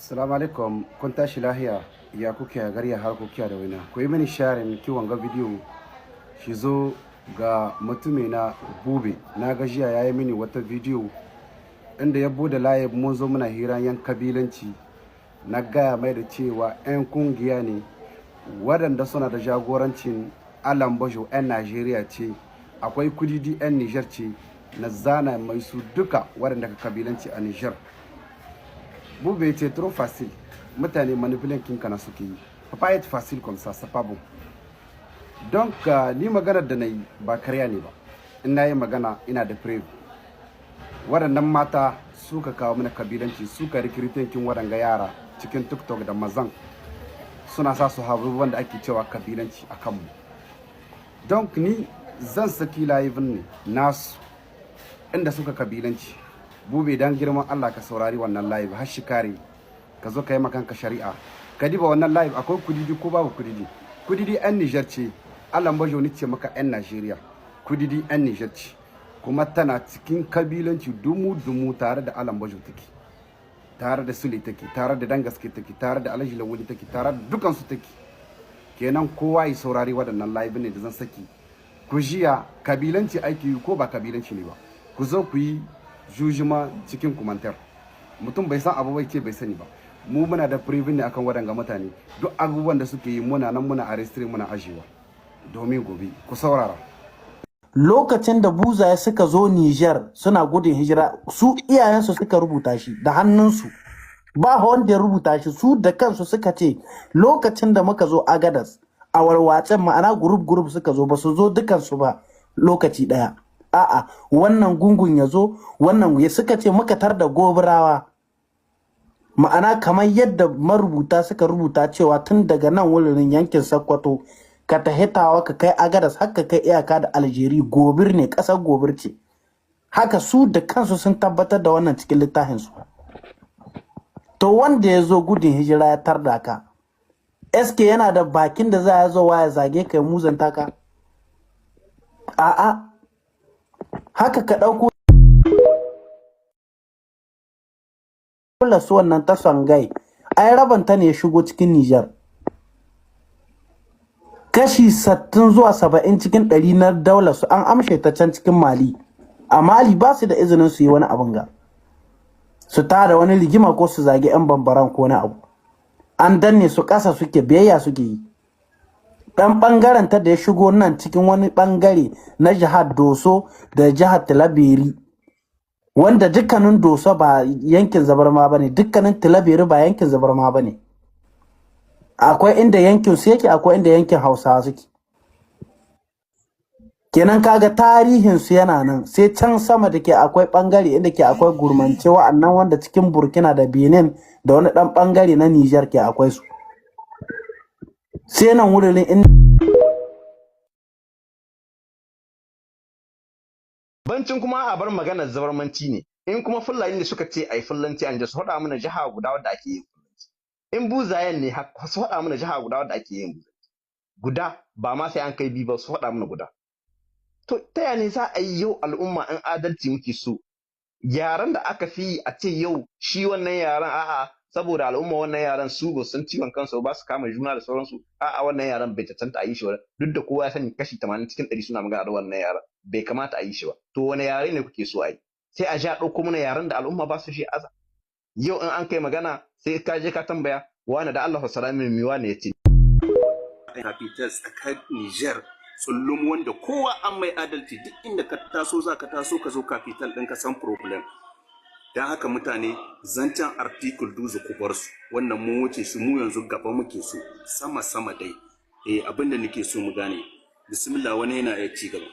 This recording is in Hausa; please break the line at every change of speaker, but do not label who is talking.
Assalamu alaikum, kun tashi lahiya? Ya kuke a gari, har kuke da waina? Ku yi mini sharing kiwon ga bidiyo shi zo ga mutumina Bube. Na gajiya ya yi mini wata bidiyo inda ya bude layi, mun zo muna hira yan kabilanci. Na gaya mai da cewa 'yan kungiya ne waɗanda suna da jagorancin Alan Bajo, 'yan Najeriya ce, akwai Kudidi, 'yan Niger ce. Na zana mai su duka waɗanda ka kabilanci a Niger. Boubé, c'est trop facile. Mutane manipuler kinka na suke yi. Faut pas être facile comme ça, c'est pas bon. Donc, ni maganar da na yi ba karya ne ba. In na yi magana, ina da preuve. Waɗannan mata suka kawo mana kabilanci, suka recruiting kin waɗanga yara cikin TikTok da mazan suna sa su abubuwan da ake cewa kabilanci a kanmu. Donc ni zan saki live ne nasu inda suka kabilanci. Bube, dan girman Allah ka saurari wannan live har shi kare, ka zo ka yi makanka shari'a. Ka diba wannan live, akwai Kudidi ko babu Kudidi? Kudidi yan Niger ce. Allah Bajo ni ce maka yan Najeriya, Kudidi yan Niger ce, kuma tana cikin kabilanci dumu dumu. Tare da Alan Bajo take, tare da Sule take, tare da Dangaske take, tare da Alhaji Lawali take, tare da dukansu take. Kenan kowa ya saurari waɗannan live ne da zan saki, ku jiya kabilanci aiki ko ba kabilanci ne ba. Ku zo ku yi jugement cikin commentaire. Mutum bai san abu bai ce bai sani ba. Mu muna da preuve ne akan waɗanga mutane. Duk abubuwan da suke yi muna nan muna arrestre, muna ajewa domin gobe. Ku saurara.
Lokacin da buzaye suka zo Niger suna gudun hijira, su iyayensu suka rubuta shi da hannunsu. Ba wanda ya rubuta shi, su da kansu suka ce lokacin da muka zo Agadas a warwatsen, ma'ana group group suka zo, ba su zo dukansu ba lokaci ɗaya. A'a, wannan gungun ya zo, wannan ya suka ce muka tar da Gobirawa, ma'ana kamar yadda marubuta suka rubuta cewa tun daga nan wurin yankin Sokoto ka tahitawa ka kai Agadas har ka kai iyaka da Aljeri, Gobir ne, ƙasar Gobir ce. Haka su da kansu sun tabbatar da wannan cikin littafinsu. To wanda ya zo gudun hijira ya tarda ka, SK yana da bakin da za ya zo ya zage ka, ya muzanta ka? A'a. Haka ka ɗauko su wannan ta Songai, ai rabanta ne ya shigo cikin Nijar. Kashi 60 zuwa 70% na daular su an amshe ta can cikin Mali. A Mali ba su da izinin su yi wani abin ga su tada wani rigima ko su zagi 'yan bambaran ko wani abu. An danne su, ƙasa suke, biyayya suke yi. Ɗan ɓangaren ta da ya shigo nan cikin wani ɓangare na jihar Doso da jihar Tilaberi, wanda dukkanin Doso ba yankin Zabarma ba ne, dukkanin Tilaberi ba yankin Zabarma ba ne. Akwai inda yankin su yake, akwai inda yankin Hausawa suke. Kenan kaga tarihin su yana nan. Sai can sama da ke akwai bangare inda ke akwai Gurmance, wa'annan wanda cikin Burkina da Benin da wani dan bangare na Niger ke akwai su. Sai nan wurin in
Bancin kuma a bar maganar Zabarmanci ne, in kuma Fulani ne suka ce ai Fulanci, an su faɗa mana jiha guda wadda ake yin Fulanci. In Buzayen ne, su faɗa mana jiha guda wadda ake yin Buzanci guda, ba ma sai an kai biyu ba, su faɗa mana guda. To ta ya ne za a yi yau al'umma, in adalci muke so, yaran da aka fi a ce yau shi wannan yaran, a'a, saboda al'umma wannan yaran su ba san ciwon kansu ba, su kama juna da sauransu, a'a, wannan yaran bai cancanta a yi shi ba, duk da kowa ya sani kashi 80% suna magana da wannan yaran bai kamata a yi shi ba. To wani yare ne kuke so a yi? Sai a ja ɗauko mana yaren da al'umma ba su shi aza. Yau in an kai magana, sai ka je ka tambaya wani da Allah salami mi wani ya ce.
Capital tsakar Niger tsullum, wanda kowa an mai adalci, duk inda ka taso za ka taso ka zo capital ɗin ka san problem. Don haka mutane, zancen article 12 ku bar su, wannan mun wuce su, mu yanzu gaba muke so, sama sama dai. Eh, abin da nake so mu gane. Bismillah, wani yana iya ci gaba.